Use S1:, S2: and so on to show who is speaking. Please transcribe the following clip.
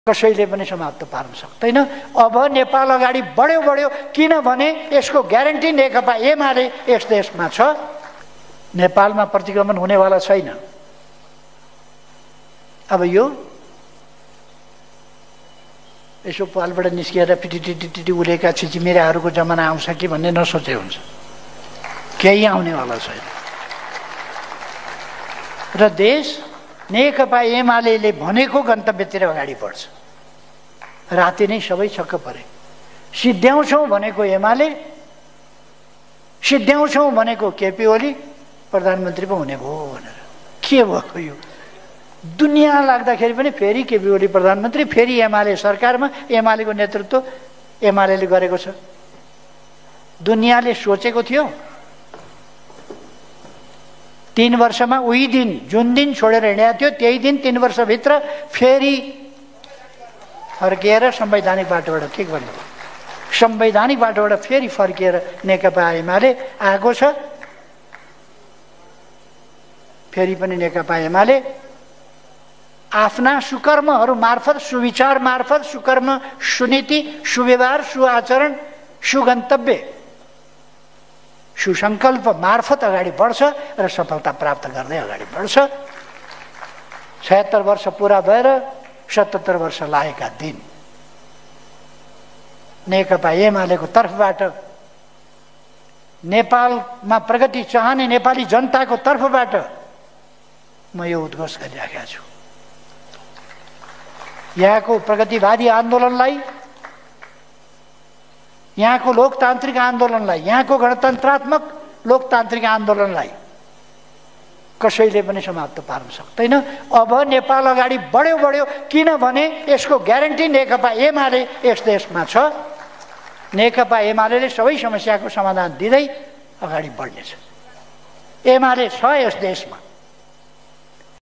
S1: कसैले पनि समाप्त पार्न सक्दैन। अब नेपाल अगाडि बढ्यो किनभने यसको ग्यारेन्टी नेकपा एमाले यस देशमा छ। नेपालमा प्रतिक्रमण हुनेवाला छैन। अब यो यसो पालबाट निस्किएर पिटिटिटिटी उलेका छिचिमेराहरूको जमाना आउँछ कि भन्ने नसोचे हुन्छ। केही आउनेवाला छैन र देश नेकपा एमाले भनेको गन्तव्यतिर अगाडि बढ्छ। राति नै सबै छक्क परे। सिद्ध्याउँछौँ भनेको एमाले, सिद्ध्याउँछौँ भनेको केपी ओली प्रधानमन्त्री पो हुने भयो भनेर के भएको यो? दुनियाँ लाग्दाखेरि पनि फेरि केपी ओली प्रधानमन्त्री, फेरि एमाले सरकारमा, एमालेको नेतृत्व एमाले गरेको छ। दुनियाँले सोचेको थियो 3 वर्षमा उही दिन जुन दिन छोडेर हिँडेको थियो त्यही दिन 3 वर्षभित्र फेरि फर्किएर संवैधानिक बाटोबाट के गर्नु, संवैधानिक बाटोबाट फेरि फर्किएर नेकपा एमाले आएको छ। फेरि पनि नेकपा एमाले आफ्ना सुकर्महरू मार्फत, सुविचार मार्फत, सुकर्म, सुनीति, सुव्यवहार, सुआचरण, सुगन्तव्य, सुसङ्कल्प मार्फत अगाडि बढ्छ र सफलता प्राप्त गर्दै अगाडि बढ्छ। 76 वर्ष पुरा भएर 77 वर्ष लागेका दिन नेकपा एमालेको तर्फबाट, नेपालमा प्रगति चाहने नेपाली जनताको तर्फबाट म यो उद्घोष गरिराखेको छु। यहाँको प्रगतिवादी आन्दोलनलाई, यहाँको लोकतान्त्रिक आन्दोलनलाई, यहाँको गणतन्त्रात्मक लोकतान्त्रिक आन्दोलनलाई कसैले पनि समाप्त पार्न सक्दैन। अब नेपाल अगाडि बढ्यो किनभने यसको ग्यारेन्टी नेकपा एमाले यस देशमा छ। नेकपा एमाले सबै समस्याको समाधान दिँदै अगाडि बढ्नेछ। एमाले छ यस देशमा।